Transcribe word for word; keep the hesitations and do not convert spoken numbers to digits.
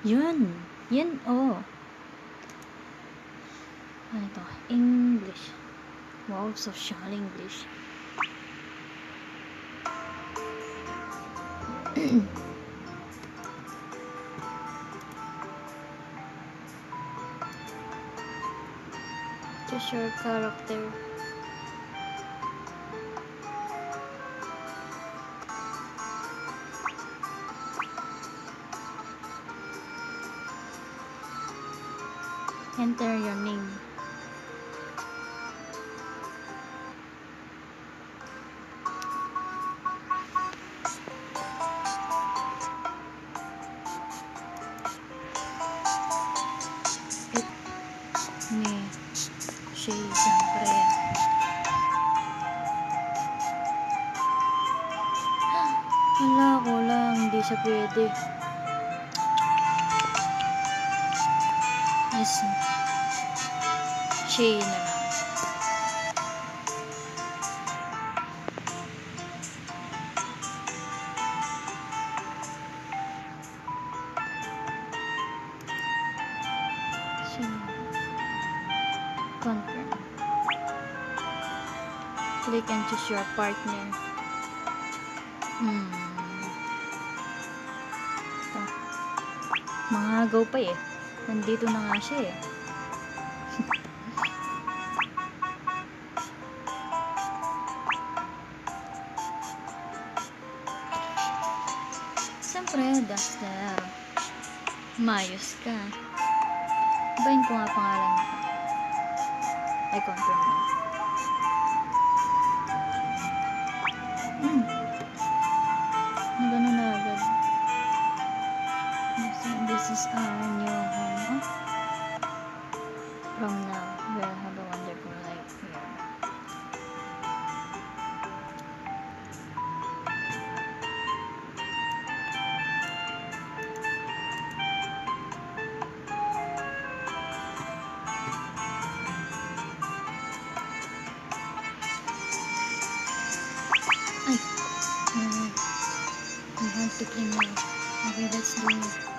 Yun. Yun, oh. Ano to? English. Wow, social English. Choose your character. Enter your name. It ni Shay, siyempre. Ala, kulang, hindi siya pwede. Yes. Shay na lang. So, confirm. Click and choose your partner. Hmm. Ito. Mangagaw pa eh. Nandito na nga siya eh. Siyempre, Dexter. Mayus ka. Bain ko nga pangalan ko. Ay, confirm na. Hmm. Nagano na agad. This, this is our new home. Oh. From now, we'll have a wonderful life here. Ay. Mm. We have to clean now. Okay, let's do it.